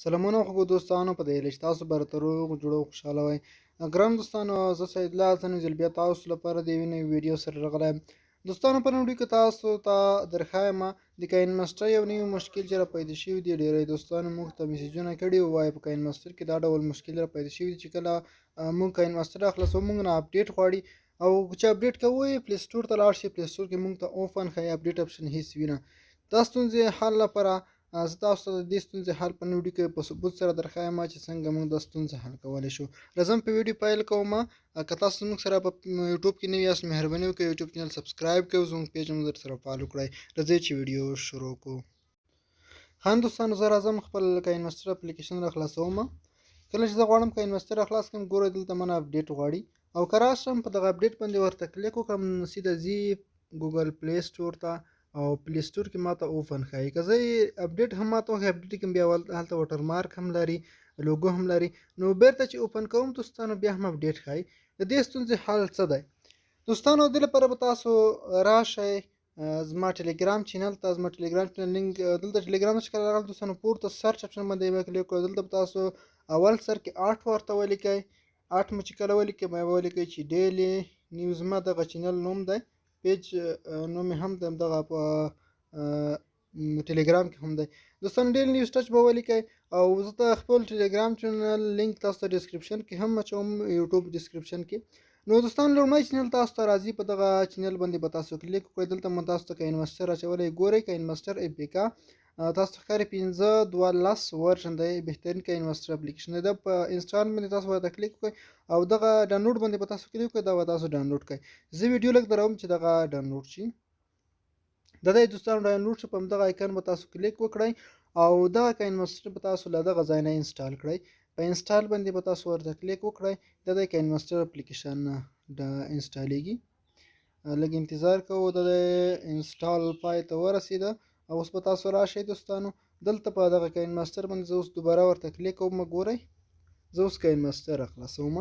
سلامونه خوږو دوستانو، په دې هیله چې تاسو به راته روغ جوړ او خوشحاله وئ. ګران دوستانو، زه سید الله حسن یو ځل بیا تاسو لپاره د یوې نوې ویډیو سره راغلی یم. دوستانو، په نن ویډیو کې تاسو ته درښایم د کاین ماسټر یو نوی مشکل چې را پیدا شوی دی. ډېری دوستانو موږ ته میسجونه کړي او وایي په کاین ماسټر کې دا ډول مشکل را پیدا شوی دی چې کله موږ کاین ماسټر راخلاصوو موږ نه اپډیټ غواړي، او چې اپډیټ کوو پلی سټور ته لاړ شي، پلی سټور کې موږ ته اوفن ښایي، اپډیټ اپشن هیڅ وي نه. دا ستونزې حل لپاره زه تاسو ته د دې ستونزې حل په ویډیو کې په ثبوت سره درښایم چې څنګه موږ دا ستونزه حل کولی شو. راځم په ویډیو پیل کوم. که تاسو موږ سره په یوټیوب کې نوي یاست، مهرباني وکړئ یوټیوب چینل سبسکرایب کړئ او زموږ پیج هم در سره فالو کړئ. راځئ چې ویډیو شروع کړو. خان دوستانو، زه راځم خپل کاین ماسټر اپلیکیشن را خلاصوم. کله چې زه غواړم کاین ماسټر را خلاص کړم، ګورئ دلته منه اپډیټ غواړي، او که راشم په دغه اپډیټ باندې ورته کلیک وکړم، سیده ځي ګوګل پلی سټور ته، او پلی سټور کې ماته اوپن ښایي. که زه یې اپډیټ هم ماته وښایي، اپډیټ کې بیا هلته واټرمارک هم لري، لوګو هم لري، نو بیرته چې اوپن کوم دوستانو بیا هم اپډیټ ښایي. د دې ستونزې حل څه دی دوستانو؟ دې لپاره به تاسو راشئ زما ټلګرام چینل ته. زما ټلګرام چینل لینک دلته ټلګرام چې کله راغلی دوستانو، پورته سرچ اپشن باندې به کلیک وکړئ. دلته به تاسو اول سر کې آرټ ورته ولیکئ. آرټ مو چې کله ولیکئ، بیا به ولیکئ چې ډیلی نیوز، زما دغه چینل نوم دی، پیج نوم یې هم دی، دغه په ټلګرام کې هم دی دوستانو. ډیلی نیوز ټچ به ولیکئ، او زه ته خپل ټلګرام چینل لینک تاسو ته ډسکرپشن کې هم اچوم، یوټیوب ډسکرپشن کې. نو دوستان، لومړی چینل تاسو ته راځي، په دغه چینل باندې به تاسو کلیک وکړئ. دلته مو تاسو ته کاین ماسټر اچولی، ګورئ کاین ماسټر ای پی کا تاسو ته ښکاري 5.2.10 ورژن دی، بهترین کاین ماسټر اپلیکیشن دی. دا په انسټال باندې تاسو ورته کلیک وکړئ، او دغه ډاونلوډ باندې به تاسو کلیک وکړئ، دا به تاسو ډاونلوډ کړئ. زه ویډیو لږ دروم چې دغه ډاونلوډ شي. د دې دوستانو ډاونلوډ شو، په همدغه آیکن به تاسو کلیک وکړئ، او دغه کاین ماسټر به تاسو له دغه ځای نه انسټال کړئ. په انسټال باندې به تاسو ورته کلیک وکړئ، د دې کاین ماسټر اپلیکیشن دا انسټالیږي. لږ انتظار کوو، د دې انسټال پای ته ورسېده. او اوس به تاسو راشئ دوستانو، دلته په دغه کاین ماسټر باندې زه اوس دوباره ورته کلیک کوم. ګورئ زه اوس کاین ماسټر راخلاصوم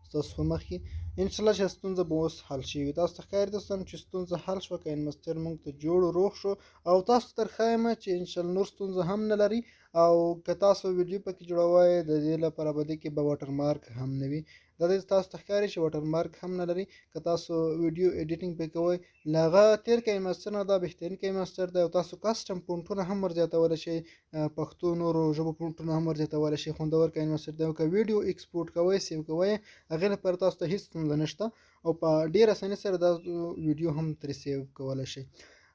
ستاسو په مخ کې، انشاءالله چې ستونزه به اوس حل شي. تاسو ته ښکاري دوستانو چې ستونزه حل شوه، کاین ماسټر موږ ته جوړ روغ شو، او تاسو ته ښایم چې انشاءالله نور ستونزه هم نه لري. او که تاسو ویډیو پکې جوړوئ، د دې لپاره به دې کې به واټرمارک هم نه وي. دا دې تاسو ته ښکاري چې واټرمارک هم نه لري. که تاسو ویډیو ایډیټینګ پې کوئ، له هغه تېر کاین ماسټر نه دا بهترین کاین ماسټر دی، او تاسو کسټم فونټونه هم ورزیاتولی شئ، پښتو نورو ژبو فونټونه هم ورزیاتولی شئ. خوندور کاین ماسټر دی. او که ویډیو ایکسپورټ کوئ، سیو کوئ، هغې لپاره تاسو ته هیڅ ستونزه نشته، او په ډېر اسانۍ سره دا ویډیو هم ترې سیو کولی شئ.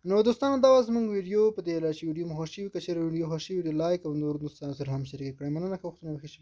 نو دوستانو، دا وه زموږ ویډیو. په دې هیله چې ویډیو مو خوښ شوي. که چېرې ویډیو خوښ شوي، ویډیو لایک او نور دوستانو سره هم شریک کړئ. مننه، که وختونه مو ښه شي.